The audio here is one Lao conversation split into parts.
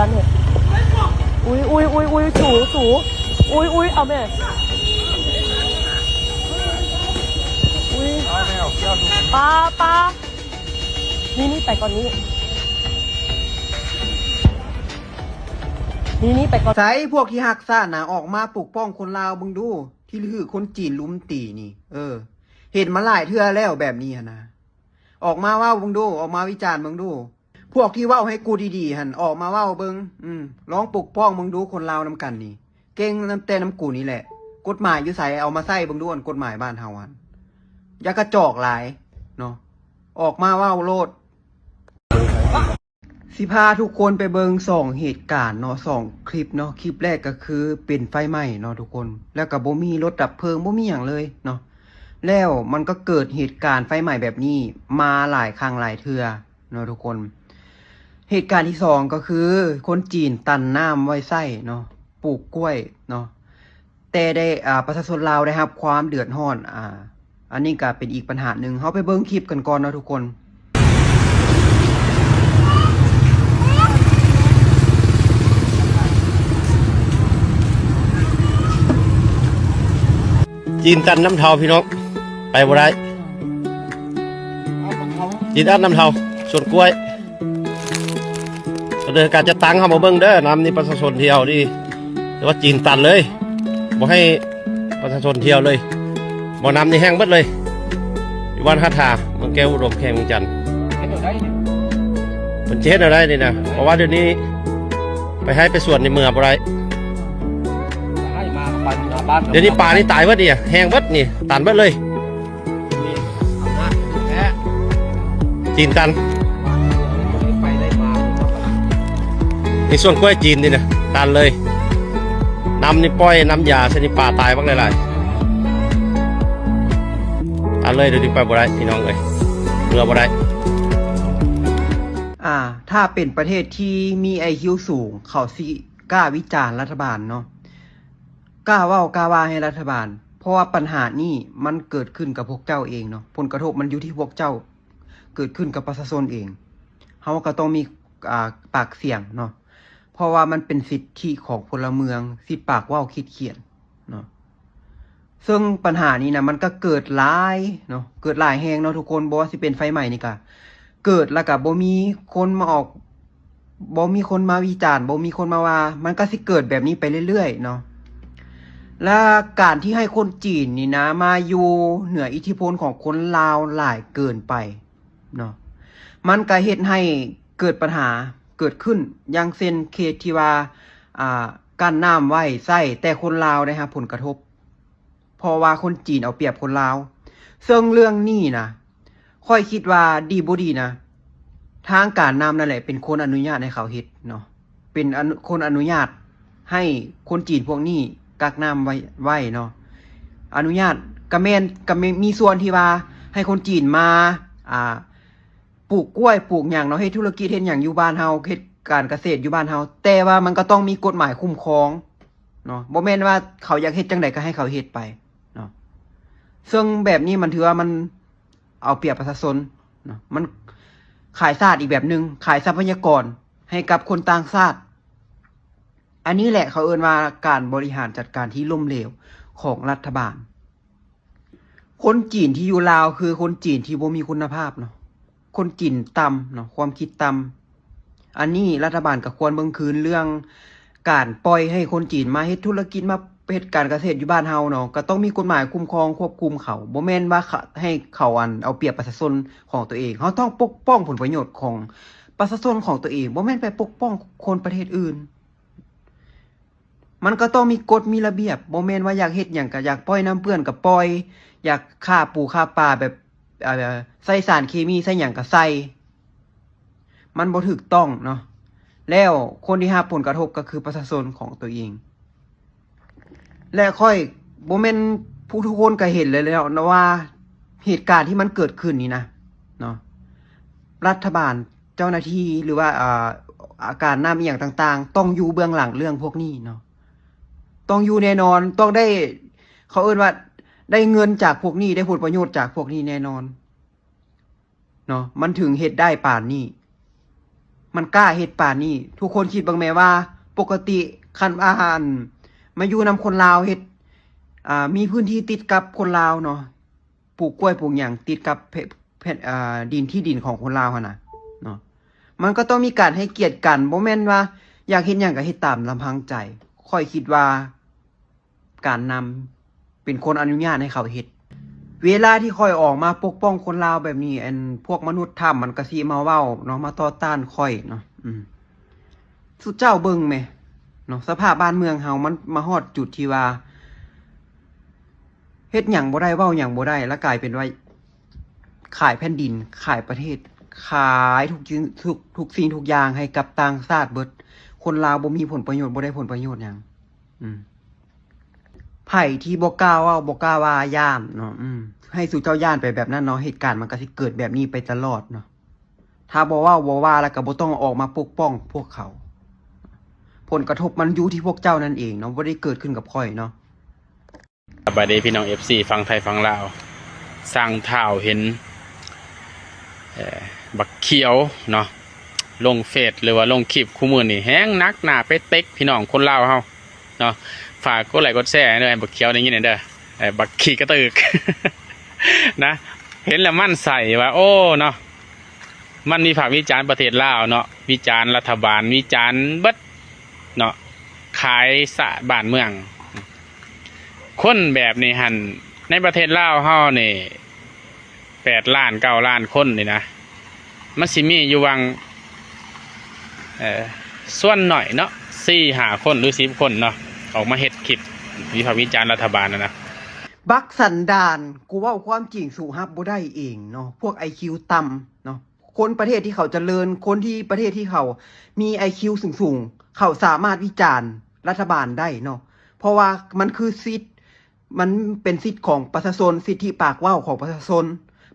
ອັນນີ້ ອຸ້ຍ ອຸ້ຍ ອຸ້ຍ ອຸ້ຍ ສູ ສູ ອຸ້ຍ ອຸ້ຍ ເອົາແມ່ ອຸ້ຍ ປາ ປາ ນີ້ ນີ້ ໄປກ່ອນນີ້ ນີ້ ນີ້ ໄປກ່ອນ. ໃສພວກທີ່ຮັກຊາດນະ ອອກມາປົກປ້ອງຄົນລາວເບິ່ງດູ ທີ່ຖືກຄົນຈີນລຸມຕີນີ້ ເອີ ເຫັນມາຫຼາຍເທື່ອແລ້ວແບບນີ້ຫັ້ນນະ ອອກມາເວົ້າເບິ່ງດູ ອອກມາວິຈານເບິ່ງດູ. ພວກທີ່ເວົ້າໃຫ້ກູດີໆຫັ້ນ ອອກມາເວົ້າເບິ່ງ ອືມ ລອງປົກປ້ອງເບິ່ງດູ ຄົນລາວນຳກັນນີ້ ເກັ່ງນຳແຕ່ນຳກູນີ້ແຫຼະ. ກົດໝາຍຢູ່ໃສ? ເອົາມາໃຊ້ເບິ່ງດູ ອັນກົດໝາຍບ້ານເຮົາຫັ້ນ ຢ່າກະຈອກຫຼາຍເນາະ ອອກມາເວົ້າໂລດ. ຊິພາທຸກຄົນໄປເບິ່ງສອງເຫດການເນາະ ສອງຄລິບເນາະ. ຄລິບແລກກໍຄືເປັນໄຟໄໝ້ເນາະທຸກຄົນ ແລ້ວກໍບໍ່ມີລົດດັບເພີງ ບໍ່ມີຫຍັງເລີຍເນາະ ແລ້ວມັນກໍເກີດເຫດການໄຟໄໝ້ແບບນີ້ມາຫຼາຍຄັ້ງຫຼາຍເທື່ອ ເນາະທຸກຄົນ. ເຫດການທີສອງກໍຄືຄົນຈີນຕັນນ້ຳໄວ້ໃຊ້ເນາະ ປູກກ້ວຍເນາະ ແຕ່ໄດ້ ອ່າ ປະຊາຊົນລາວໄດ້ຮັບຄວາມເດືອດຮ້ອນ ອ່າ ອັນນີ້ກໍເປັນອີກບັນຫາໜຶ່ງ. ເຮົາໄປເບິ່ງຄລິບກັນກ່ອນເນາະທຸກຄົນ. ຈີນຕັນນ້ຳເທົາພີ່ນ້ອງ ໄປບໍ່ໄດ້. ຈີນຕັນນ້ຳເທົາ ສວນກ້ວຍ ສະເໜີການຈັດຕັ້ງເຮົາມາເບິ່ງເດີ. ນ້ຳນີ້ປະຊາຊົນທ່ຽວນີ້ ແຕ່ວ່າຈີນຕັນເລີຍ ບໍ່ໃຫ້ປະຊາຊົນທ່ຽວເລີຍ. ບໍ່ ນ້ຳນີ້ແຫ້ງເບິດເລີຍ ຢູ່ບ້ານຫາດທາ ເມືອງແກ້ວອຸດົມ ແຂວງວຽງຈັນ. ເພິ່ນຈະເຮັດແນວໃດນີ້ນະ ເພາະວ່າດຽວນີ້ໄປໄຮ່ໄປສວນນີ້ເມືອບໍ່ໄດ້. ດຽວນີ້ປານີ້ຕາຍເບິດນີ້ ແຫ້ງເບິດນີ້ ຕັນເບິດເລີຍ. ຈີນຕັນ ນີ້ສວນກ້ວຍຈີນນີ້ນະ ຕັນເລີຍ. ນ້ຳນີ້ປ່ອຍນ້ຳຢາໃສ່ນີ້ ປາຕາຍບັກຫຼາຍໆ ຕັນເລີຍ. ດຽວນີ້ໄປບໍ່ໄດ້ພີ່ນ້ອງເອີຍ ເມືອບໍ່ໄດ້. ອ່າ ຖ້າເປັນປະເທດທີ່ມີໄອຄິວສູງ ເຂົາຊິກ້າວິຈານລັດຖະບານເນາະ ກ້າເວົ້າກ້າວ່າໃຫ້ລັດຖະບານ ເພາະວ່າບັນຫານີ້ມັນເກີດຂຶ້ນກັບພວກເຈົ້າເອງເນາະ ຜົນກະທົບມັນຢູ່ທີ່ພວກເຈົ້າ ເກີດຂຶ້ນກັບປະຊາຊົນເອງ. ເຮົາກໍຕ້ອງມີ ອ່າ ປາກສຽງເນາະ ເພາະວ່າມັນເປັນສິດທິຂອງພົນລະເມືອງ ສິດປາກເວົ້າຄິດຂຽນເນາະ. ເຊິ່ງບັນຫານີ້ນະ ມັນກໍເກີດຫຼາຍເນາະ ເກີດຫຼາຍແຮງເນາະທຸກຄົນ ບໍ່ວ່າຊິເປັນໄຟໄໝ້ນີ້ກະເກີດ ແລ້ວກະບໍ່ມີຄົນມາອອກ ບໍ່ມີຄົນມາວິຈານ ບໍ່ມີຄົນມາວ່າ ມັນກໍຊິເກີດແບບນີ້ໄປເລື້ອຍໆເນາະ. ແລະ ການທີ່ໃຫ້ຄົນຈີນນີ້ນະ ມາຢູ່ເໜືອອິດທິພົນຂອງຄົນລາວຫຼາຍເກີນໄປເນາະ ມັນກໍເຮັດໃຫ້ເກີດບັນຫາເກີດຂຶ້ນ ຢ່າງເຊັ່ນເຂດທີ່ວ່າ ອ່າ ກັ້ນນ້ຳໄວ້ໃຊ້ ແຕ່ຄົນລາວໄດ້ຮັບຜົນກະທົບ ເພາະວ່າຄົນຈີນເອົາປຽບຄົນລາວ. ເຊິ່ງເລື່ອງນີ້ນະ ຂ້ອຍຄິດວ່າດີບໍ່ດີນະ ທາງການນ້ຳນັ້ນແຫຼະເປັນຄົນອະນຸຍາດໃຫ້ເຂົາເຮັດເນາະ ເປັນອະນຸ ຄົນອະນຸຍາດໃຫ້ຄົນຈີນພວກນີ້ກັກນ້ຳໄວ້ ໄວ້ເນາະ ອະນຸຍາດ ກະແມ່ນ ກະແມ່ນມີສ່ວນທີ່ວ່າໃຫ້ຄົນຈີນມາ ອ່າ ປູກກ້ວຍ ປູກຫຍັງເນາະ ເຮັດທຸລະກິດເຮັດຫຍັງຢູ່ບ້ານເຮົາ ເຮັດການກະເສດຢູ່ບ້ານເຮົາ ແຕ່ວ່າມັນກໍຕ້ອງມີກົດໝາຍຄຸ້ມຄອງເນາະ ບໍ່ແມ່ນວ່າເຂົາຢາກເຮັດຈັ່ງໃດກໍໃຫ້ເຂົາເຮັດໄປເນາະ. ເຊິ່ງແບບນີ້ມັນຖືວ່າມັນເອົາປຽບປະຊາຊົນເນາະ ມັນຂາຍຊາດອີກແບບໜຶ່ງ ຂາຍຊັບພະຍາກອນໃຫ້ກັບຄົນຕ່າງຊາດ. ອັນນີ້ແຫຼະເຂົາເອີ້ນວ່າການບໍລິຫານຈັດການທີ່ລົ້ມເຫຼວຂອງລັດຖະບານ. ຄົນຈີນທີ່ຢູ່ລາວຄືຄົນຈີນທີ່ບໍ່ມີຄຸນນະພາບເນາະ ຄົນຈີນຕ່ຳເນາະ ຄວາມຄິດຕ່ຳ. ອັນນີ້ລັດຖະບານກໍຄວນເບິ່ງຄືນເລື່ອງການປ່ອຍໃຫ້ຄົນຈີນມາເຮັດທຸລະກິດ ມາເຮັດການກະເສດຢູ່ບ້ານເຮົາເນາະ ກໍຕ້ອງມີກົດໝາຍຄຸ້ມຄອງຄວບຄຸມເຂົາ ບໍ່ແມ່ນວ່າ ຂະ ໃຫ້ເຂົາ ອັນ ເອົາປຽບປະຊາຊົນຂອງຕົວເອງ. ເຮົາຕ້ອງປົກປ້ອງຜົນປະໂຫຍດຂອງປະຊາຊົນຂອງຕົວເອງ ບໍ່ແມ່ນໄປປົກປ້ອງຄົນປະເທດອື່ນ. ມັນກໍຕ້ອງມີກົດມີລະບຽບ ບໍ່ແມ່ນວ່າຢາກເຮັດຫຍັງກໍຢາກປ່ອຍນ້ຳເປື້ອນກໍປ່ອຍ ຢາກຂ້າປູຂ້າປາແບບ ເອີ ໃສ່ສານເຄມີໃສ່ຫຍັງກໍໃສ່ ມັນບໍ່ຖືກຕ້ອງເນາະ. ແລ້ວຄົນທີ່ຮັບຜົນກະທົບກໍຄືປະຊາຊົນຂອງຕົວເອງ ແລະ ຂ້ອຍ ບໍ່ແມ່ນ ຜູ້ທຸກຄົນກໍເຫັນແລ້ວເນາະວ່າ ເຫດການທີ່ມັນເກີດຂຶ້ນນີ້ນະເນາະ ລັດຖະບານ ເຈົ້າໜ້າທີ່ ຫຼືວ່າ ອາ ອາ ການນຳອີ່ຫຍັງຕ່າງໆ ຕ້ອງຢູ່ເບື້ອງຫຼັງເລື່ອງພວກນີ້ເນາະ ຕ້ອງຢູ່ແນ່ນອນ ຕ້ອງໄດ້ ເຂົາເອີ້ນວ່າໄດ້ເງິນຈາກພວກນີ້ ໄດ້ຜົນປະໂຫຍດຈາກພວກນີ້ແນ່ນອນເນາະ ມັນເຖິງເຮັດໄດ້ປານນີ້. ມັນກ້າເຮັດປານນີ້. ທຸກຄົນຄິດເບິ່ງແມ້ວ່າ ປົກກະຕິຄັນວ່າ ອັນ ມາຢູ່ນຳຄົນລາວ ເຮັດ ອ່າ ມີພື້ນທີ່ຕິດກັບຄົນລາວເນາະ ປູກກ້ວຍປູກຫຍັງຕິດກັບແຜ່ນ ແຜ່ນ ອ່າ ດິນທີ່ດິນຂອງຄົນລາວຫັ້ນນະເນາະ ມັນກໍຕ້ອງມີການໃຫ້ກຽດກັນ. ບໍ່ແມ່ນວ່າຢາກເຮັດຫຍັງກໍເຮັດຕາມລຳພັງໃຈ. ຂ້ອຍຄິດວ່າ ການນຳເປັນຄົນອະນຸຍາດໃຫ້ເຂົາເຮັດ. ເວລາທີ່ຂ້ອຍອອກມາປົກປ້ອງຄົນລາວແບບນີ້ ອັນ ພວກມະນຸດຖ້ຳມັນກໍຊິມາເວົ້າເນາະ ມາຕໍ່ຕ້ານຂ້ອຍເນາະ. ອືມ ສຸເຈົ້າເບິ່ງແມະເນາະ ສະພາບບ້ານເມືອງເຮົາມັນມາຮອດຈຸດທີ່ວ່າ ເຮັດຫຍັງບໍ່ໄດ້ ເວົ້າຫຍັງບໍ່ໄດ້ ແລ້ວກາຍເປັນວ່າຂາຍແຜ່ນດິນ ຂາຍປະເທດ ຂາຍທຸກສິ່ງ ທຸກ ທຸກສິ່ງທຸກຢ່າງໃຫ້ກັບຕ່າງຊາດເບິດ. ຄົນລາວບໍ່ມີຜົນປະໂຫຍດ ບໍ່ໄດ້ຜົນປະໂຫຍດຫຍັງ. ອືມ ໃຜທີ່ບໍ່ກ້າເວົ້າ ບໍ່ກ້າວ່າ ຢ້ານເນາະ. ອືມ ໃຫ້ສູ່ເຈົ້າຢ້ານໄປແບບນັ້ນເນາະ ເຫດການມັນກໍຊິເກີດແບບນີ້ໄປຕະຫຼອດເນາະ. ຖ້າບໍ່ເວົ້າບໍ່ວ່າ ແລ້ວກໍບໍ່ຕ້ອງອອກມາປົກປ້ອງພວກເຂົາ. ຜົນກະທົບມັນຢູ່ທີ່ພວກເຈົ້ານັ້ນເອງເນາະ ບໍ່ໄດ້ເກີດຂຶ້ນກັບຂ້ອຍເນາະ. ສະບາຍດີພີ່ນ້ອງ ເອັຟຊີ ຝັ່ງໄທຝັ່ງລາວ. ຊ່າງທ້າວເຫັນ ເອີ ບັກຂຽວເນາະ ລົງເຟສ ຫຼືວ່າລົງຄລິບຄູ່ມື້ນີ້ ແຮງໜັກໜ້າໄປເຕັກພີ່ນ້ອງຄົນລາວເຮົາເນາະ. ຝາກກົດໄລ້ກົດແຊໃຫ້ເດີ ໃຫ້ບັກຂຽວໄດ້ຍິນແດ່ເດີ. ເອີ ບັກຂີ້ກະຕຶກນະ ເຫັນແລ້ວໝັ້ນໄສ້ວ່າ ໂອ້ເນາະ ມັນວິພາກວິຈານປະເທດລາວເນາະ ວິຈານລັດຖະບານ ວິຈານເບິດເນາະ ຂາຍຊາດບ້ານເມືອງ. ຄົນແບບນີ້ຫັ້ນ ໃນປະເທດລາວເຮົານີ້ ແປດລ້ານເກົ້າລ້ານຄົນນີ້ນະ ມັນຊິມີຢູ່ຫວ່າງ ເອີ ສ່ວນໜ້ອຍເນາະ ສີ່ຫ້າຄົນ ຫຼື ສິບຄົນເນາະ ອອກມາເຮັດຄລິບວິພາກວິຈານລັດຖະບານຫັ້ນນະ. ບັກສັນດານ ກູເວົ້າຄວາມຈິງສູ່ຮັບບໍ່ໄດ້ເອງເນາະ ພວກໄອຄິວຕ່ຳເນາະ. ຄົນປະເທດທີ່ເຂົາຈະເລີນ ຄົນທີ່ປະເທດທີ່ເຂົາມີໄອຄິວສູງໆ ເຂົາສາມາດວິຈານລັດຖະບານໄດ້ເນາະ ເພາະວ່າມັນຄືສິດ ມັນເປັນສິດຂອງປະຊາຊົນ ສິດທິປາກເວົ້າຂອງປະຊາຊົນ.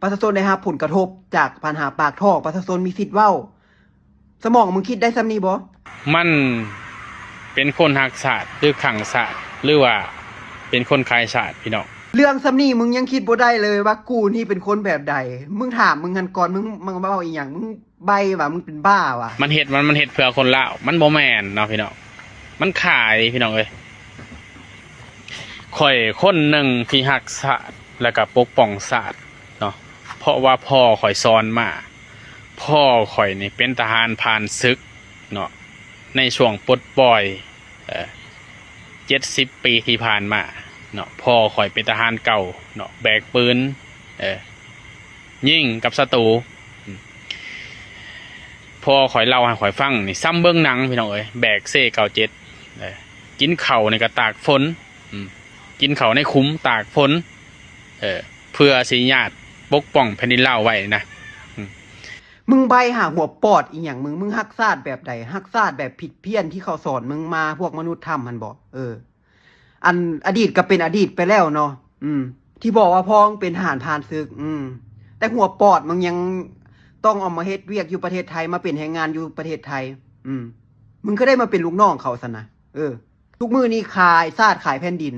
ປະຊາຊົນໄດ້ຮັບຜົນກະທົບຈາກບັນຫາປາກທ້ອງ ປະຊາຊົນມີສິດເວົ້າ. ສະໝອງມຶງຄິດໄດ້ສ່ຳນີ້ບໍ່? ມັນເປັນຄົນຮັກຊາດ ຫຼື ຄັ່ງຊາດ ຫຼືວ່າເປັນຄົນຂາຍຊາດ ພີ່ນ້ອງ. ເລື່ອງສ່ຳນີ້ມຶງຍັງຄິດບໍ່ໄດ້ເລີຍວ່າກູນີ້ເປັນຄົນແບບໃດ. ມຶງຖາມມຶງຫັ້ນກ່ອນ ມຶງ ມຶງເວົ້າອີ່ຫຍັງ? ມຶງໃບ້ຫວາ? ມຶງເປັນບ້າຫວາ? ມັນເຮັດ ມັນ ມັນເຮັດເພື່ອຄົນລາວ ມັນບໍ່ແມ່ນເນາະ ພີ່ນ້ອງ. ມັນຂາຍ ພີ່ນ້ອງເອີຍ. ຂ້ອຍຄົນໜຶ່ງທີ່ຮັກຊາດ ແລ້ວກໍປົກປ້ອງຊາດເນາະ ເພາະວ່າພໍ່ຂ້ອຍສອນມາ. ພໍ່ຂ້ອຍນີ້ເປັນທະຫານຜ່ານສຶກເນາະ ໃນຊ່ວງປົດປ່ອຍ ເອີ ເຈັດສິບປີທີ່ຜ່ານມາເນາະ ພໍ່ຂ້ອຍເປັນທະຫານເກົ່າເນາະ ແບກປືນ ເອີ ຍິງກັບສັດຕູ. ພໍ່ຂ້ອຍເລົ່າໃຫ້ຂ້ອຍຟັງນີ້ ສ່ຳເບິ່ງໜັງ ພີ່ນ້ອງເອີຍ. ແບກເຊເກົ້າເຈັດ ເອີ ກິນເຂົ້ານີ້ກໍຕາກຝົນ ອືມ ກິນເຂົ້າໃນຂຸມຕາກຝົນ ເອີ ເພື່ອຊິຍາດປົກປ້ອງແຜ່ນດິນລາວໄວ້ນະ. ອືມ ມຶງໃບ້ຫາຫົວປອດອີ່ຫຍັງມຶງ? ມຶງຮັກຊາດແບບໃດ? ຮັກຊາດແບບຜິດພຽນທີ່ເຂົາສອນມຶງມາ ພວກມະນຸດຖ້ຳຫັ້ນບໍ? ເອີ ອັນອະດີດກໍເປັນອະດີດໄປແລ້ວເນາະ. ອືມ ທີ່ບອກວ່າພໍ່ມຶງເປັນທະຫານຜ່ານສຶກ ອືມ ແຕ່ຫົວປອດມຶງຍັງຕ້ອງເອົາມາເຮັດວຽກຢູ່ປະເທດໄທ ມາເປັນແຮງງານຢູ່ປະເທດໄທ. ອືມ ມຶງຄືໄດ້ມາເປັນລູກນ້ອງເຂົາຊັ້ນນະ? ເອີ ທຸກມື້ນີ້ຂາຍຊາດຂາຍແຜ່ນດິນ.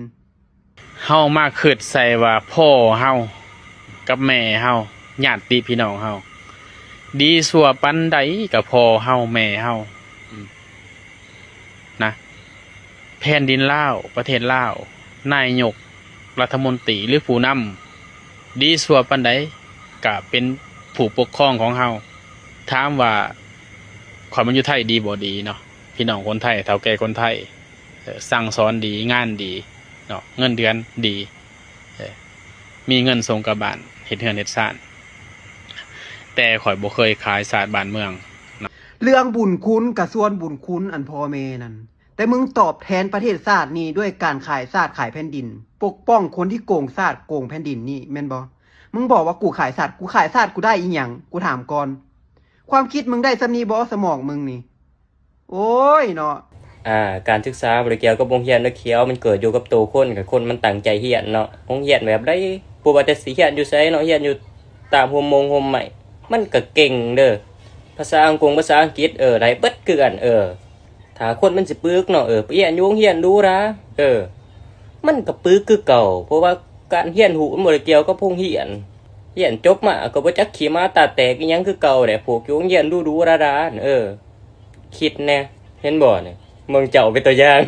ເຮົາມາຄິດໃສ່ວ່າພໍ່ເຮົາກັບແມ່ເຮົາ ຍາດຕິພີ່ນ້ອງເຮົາ ດີຊົ່ວປານໃດກໍພໍ່ເຮົາແມ່ເຮົາ ອືມ ນະ ແຜ່ນດິນລາວ ປະເທດລາວ ນາຍົກລັດຖະມົນຕີ ຫຼື ຜູ້ນຳ ດີຊົ່ວປານໃດກະເປັນຜູ້ປົກຄອງຂອງເຮົາ. ຖາມວ່າຂ້ອຍມາຢູ່ໄທດີບໍ່? ດີເນາະ ພີ່ນ້ອງຄົນໄທ ເຖົ້າແກ່ຄົນໄທ ເອີ ສັ່ງສອນດີ ງານດີເນາະ ເງິນເດືອນດີ ເອີ ມີເງິນສົ່ງກັບບ້ານ ເຮັດເຮືອນເຮັດຊານ ແຕ່ຂ້ອຍບໍ່ເຄີຍຂາຍຊາດບ້ານເມືອງ. ເລື່ອງບຸນຄຸນກະສ່ວນບຸນຄຸນອັນພໍ່ແມ່ນັ້ນ ແຕ່ມຶງຕອບແທນປະເທດຊາດນີ້ດ້ວຍການຂາຍຊາດຂາຍແຜ່ນດິນ ປົກປ້ອງຄົນທີ່ໂກງຊາດໂກງແຜ່ນດິນນີ້ແມ່ນບໍ່? ມຶງບອກວ່າກູຂາຍຊາດ ກູຂາຍຊາດກູໄດ້ອີ່ຫຍັງ? ກູຖາມກ່ອນ ຄວາມຄິດມຶງໄດ້ສ່ຳນີ້ບໍ່? ສະໝອງມຶງນີ້ ໂອ້ຍເນາະ. ອ່າ ການສຶກສາບໍ່ໄດ້ກ່ຽວກັບໂຮງຮຽນເດີ ຂຽວ ມັນເກີດຢູ່ກັບໂຕຄົນ ຄັນຄົນມັນຕັ້ງໃຈຮຽນເນາະ. ໂຮງຮຽນແບບໃດ ບໍ່ວ່າແຕ່ຊິຮຽນຢູ່ໃສເນາະ ຮຽນຢູ່ຕາມຮົ່ມມົງຮົ່ມໄມ້ ມັນກະເກັ່ງເດີ. ພາສາອັງກົງ ພາສາອັງກິດ ເອີ ໄດ້ເບິດຄືກັນ ເອີ ຖ້າຄົນມັນຊິປຶກເນາະ ເອີ ໄປຮຽນຢູ່ໂຮງຮຽນຫຼູຫຼາ ເອີ ມັນກະປຶກຄືເກົ່າ ເພາະວ່າການຮຽນຮູ້ມັນບໍ່ໄດ້ກ່ຽວກັບໂຮງຮຽນ. ຮຽນຈົບມາກໍບໍ່ຈັກຂີ້ໝາຕາແຕກອີ່ຫຍັງຄືເກົ່າແຫຼະ ພວກຢູ່ໂຮງຮຽນຫຼູໆຫຼາໆ ເອີ ຄິດແນ່ ເຫັນບໍ່ນີ້ ເບິ່ງເຈົ້າເປັນຕົວຢ່າງ.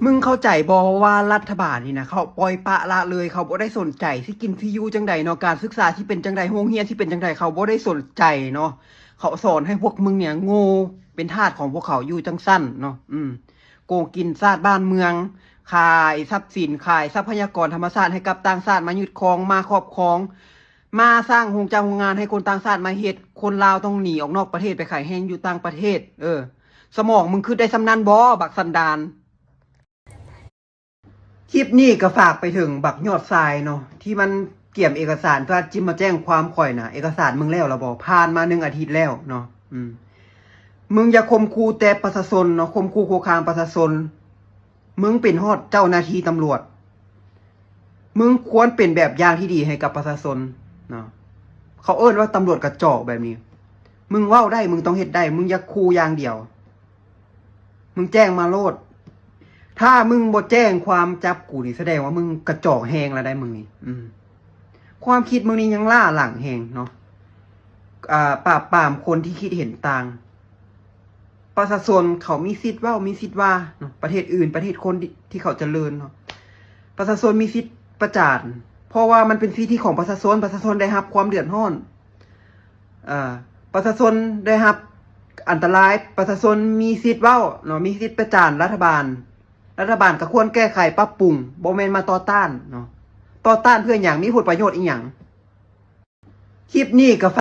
ມຶງເຂົ້າໃຈບໍ່ວ່າລັດຖະບານນີ້ນະ ເຂົາປ່ອຍປະລະເລີຍ ເຂົາບໍ່ໄດ້ສົນໃຈຊິກິນຊິຢູ່ຈັ່ງໃດເນາະ ການສຶກສາຊິເປັນຈັ່ງໃດ ໂຮງຮຽນຊິເປັນຈັ່ງໃດ ເຂົາບໍ່ໄດ້ສົນໃຈເນາະ. ເຂົາສອນໃຫ້ພວກມຶງເນີ້ຍໂງ່ ເປັນທາດຂອງພວກເຂົາຢູ່ຈັ່ງຊັ້ນເນາະ. ອືມ ໂກງກິນຊາດບ້ານເມືອງ ຂາຍຊັບສິນ ຂາຍຊັບພະຍາກອນທຳມະຊາດໃຫ້ກັບຕ່າງຊາດມາຍຶດຄອງ ມາຄອບຄອງ ມາສ້າງໂຮງຈັກໂຮງງານໃຫ້ຄົນຕ່າງຊາດມາເຮັດ. ຄົນລາວຕ້ອງໜີອອກນອກປະເທດໄປຂາຍແຮງຢູ່ຕ່າງປະເທດ. ເອີ ສະໝອງມຶງຄິດໄດ້ສ່ຳນັ້ນບໍ່ ບັກສັນດານ? ຄລິບນີ້ກໍຝາກໄປເຖິງບັກຍອດຊາຍເນາະ ທີ່ມັນກຽມເອກະສານເພື່ອຈິມາແຈ້ງຄວາມຂ້ອຍນະ. ເອກະສານມຶງແລ້ວລະບໍ່? ຜ່ານມາໜຶ່ງອາທິດແລ້ວເນາະ. ອືມ ມຶງຢ່າຂົ່ມຂູ່ແຕ່ປະຊາຊົນເນາະ ຂົ່ມຂູ່ຄຸກຄາມປະຊາຊົນ. ມຶງເປັນຮອດເຈົ້າໜ້າທີ່ຕຳຫຼວດ ມຶງຄວນເປັນແບບຢ່າງທີ່ດີໃຫ້ກັບປະຊາຊົນເນາະ. ເຂົາເອີ້ນວ່າຕຳຫຼວດກະຈອກແບບນີ້. ມຶງເວົ້າໄດ້ ມຶງຕ້ອງເຮັດໄດ້ ມຶງຢ່າຂູ່ຢ່າງດຽວ ມຶງແຈ້ງມາໂລດ. ຖ້າມຶງບໍ່ແຈ້ງຄວາມຈັບກູນີ້ ສະແດງວ່າມຶງກະຈອກແຮງແລ້ວໄດ໋ ມຶງນີ້. ອືມ ຄວາມຄິດມຶງນີ້ຍັງລ້າຫຼັງແຮງເນາະ. ອ່າ ປາບປາມຄົນທີ່ຄິດເຫັນຕ່າງ. ປະຊາຊົນເຂົາມີສິດເວົ້າ ມີສິດວ່າເນາະ ປະເທດອື່ນ ປະເທດຄົນທີ່ ທີ່ເຂົາຈະເລີນເນາະ ປະຊາຊົນມີສິດປະຈານ ເພາະວ່າມັນເປັນສິດທິຂອງປະຊາຊົນ ປະຊາຊົນໄດ້ຮັບຄວາມເດືອດຮ້ອນ ເອີ ປະຊາຊົນໄດ້ຮັບອັນຕະລາຍ ປະຊາຊົນມີສິດເວົ້າເນາະ ມີສິດປະຈານລັດຖະບານ. ລັດຖະບານກໍຄວນແກ້ໄຂປັບປຸງ ບໍ່ແມ່ນມາຕໍ່ຕ້ານເນາະ. ຕໍ່ຕ້ານເພື່ອຫຍັງ? ມີຜົນປະໂຫຍດອີຫຍັງ? ຄລິບນີ້ກໍຝ